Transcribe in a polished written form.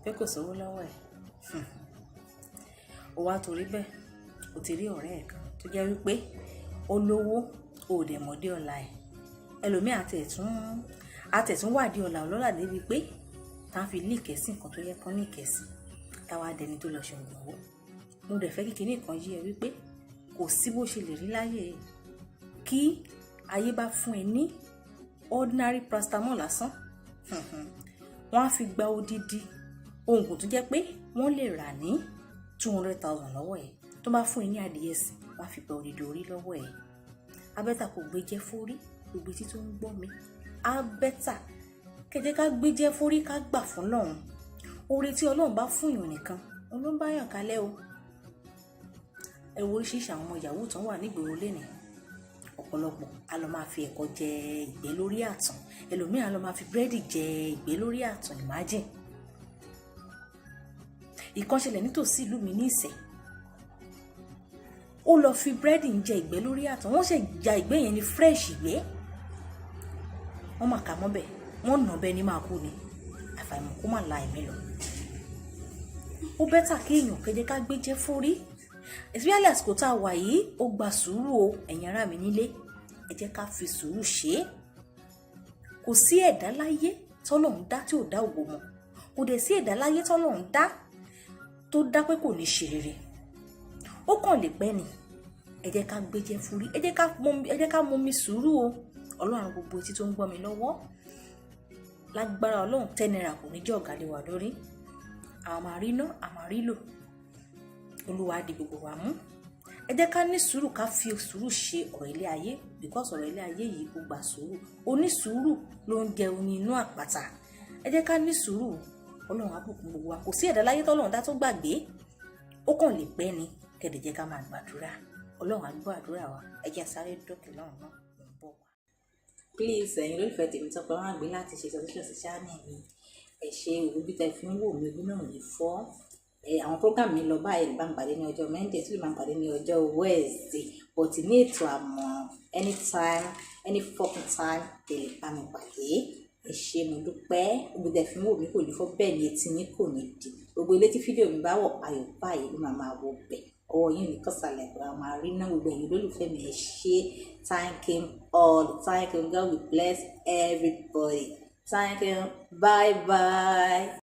Pé kò sówó lọ́wọ́ ẹ̀. Ó wá torí bẹ́ẹ̀, o ti rí ọ̀rẹ́ ẹ̀ kan tó jẹ́ wípé ó lówó, o ò dẹ̀ mọ̀ dé ọ̀la ẹ̀. Ẹlòmíì àti ẹ̀tún wà dé ọ̀la ọlọ́lá débi pé tá a fi líìkẹ́ sí nǹkan tó yẹ kán líìkẹ́ sí, táwa dẹni tó lọ ṣe ògùn owó. Mo dẹ̀ fẹ́ kí kinní kan yé ẹ wípé kò sí bó ṣe lè rí láyé, kí ayé bá fún ẹ ní ordinary paracetamol lásán, wọ́n á fi gba odidi oògùn tó jẹ́ pé wọ́n lè rà ní 200,000 lọ́wọ́ ẹ̀. Tó bá fún ẹ ní adìyẹ sí, wọ́n á fi gba odidi orí lọ́wọ́ ẹ̀. Á better kò gbé jẹ́ fórí. Gbogbo etí tó ń gbọ́ mi, á better kẹjẹ ká gbé jẹ́ fórí, ká gbà fún Ọlọ́run. Oore tí Ọlọ́run bá fún yàn nìkan òun ló ń bá yàn kalẹ̀ o. Ẹ wo oríṣiríṣi àwọn ọmọ yahoo tán wà nígboro lénìí. Ọ̀pọ̀lọpọ̀ a lọ máa fi ẹ̀kọ jẹ ìgbẹ́ lórí àtàn, ẹlòmíràn a lọ máa fi búrẹ́dì jẹ ìgbẹ́ lórí àtàn. Imagine, ìkan ṣẹlẹ̀ nítòsí ìlú mi ní Ìsẹ̀. Ó lọ fi búrẹ́dì ń jẹ ìgbẹ́ lórí àtàn. Wọ́n ṣe ja ìgbẹ́ yẹn ní fresh ìgbẹ́, wọ́n máa kà mọ́bẹ̀, wọ́n nà bẹ́ẹ̀ ní máa kú ni, àfàìmọ̀ kó má la ẹ̀mí lọ. Ó better kéèyàn kẹjẹ ká gbé jẹ́ fórí, especially àsìkò tá a wà yìí. Ó gba sùúrù o. Ẹ̀yin ará mi nílé, ẹ jẹ́ ká fi sùúrù ṣe é. Kò sí ẹ̀dá láyé tọ́lọ́run dá tí ò dá ògo mọ̀. Kò dẹ̀ sí ẹ̀dá láyé tọ́lọ́run dá tó dá pé kò ní ṣe rere. Ó kàn lè pẹ́ ni. Ẹ jẹ́ ká gbéjẹ́ fúrí, ẹ jẹ́ ká mumi sùúrù o. Ọlọ́run, gbogbo etí tó ń gbọ́ mi lọ́wọ́, lágbára Ọlọ́run, 10 naira kò ní jẹ́ ọ̀gá lé wa lórí. Àwọn máa rí ná, àwọn máa rí lò. Olúwa di gbogbo wa mú. Ẹ jẹ́ ká ní sùúrù, ká fi sùúrù ṣe ọ̀rọ̀ ilé ayé, because ọ̀rọ̀ ilé ayé yìí, ó gba sùúrù. Onísùúrù ló ń jẹ oyin inú àpáta. Ẹ jẹ́ ká ní sùúrù. Ọlọ́run á bùkún gbogbo wa. Kò sí ẹ̀dá láyé tọ́lọ́run dá tó gbàgbé. Ó kàn lè pẹ́ ni. Kẹ̀dẹ̀ jẹ́ ká máa gbàdúrà. Ọlọ́run á gbọ́ àdúrà wa. Ẹ jẹ́ sáré dókè lọ́run náà, mò ń bọ̀ wá. Please, ẹ̀yin olólùfẹ́ tèmi tọ́pẹ́ wọn àgbé láti ṣe subscription sí channel mi, ẹ ṣe òwú bí tẹ fi ń wò mí, ojú náà ní fọ́ ẹ. Àwọn program mi lọ báyìí: lè bá ń pàdé ní ọjọ́ Monday, tí lè máa ń pàdé ní ọjọ́ Wednesday, but ní ètò àmọ́, anytime, any fucking time, lè lè bá mi pàdé. Ẹ ṣé, mo dúpẹ́. Gbogbo tẹ fi ń wò mí kò ní fọ́, bẹ́ẹ̀ ni etí yín kò ní di. Gbogbo ilé tí fídíò mi bá wọ̀, ayọ̀ báyìí ló máa máa wọ bẹ̀. Ọwọ́ yín ní kọ́sàlẹ̀, àwọn máa rí ná. Gbogbo ẹ̀yin olólùfẹ́ mi, ẹ ṣé. Thank you all, thank you. God will bless everybody. Thank you, bye bye.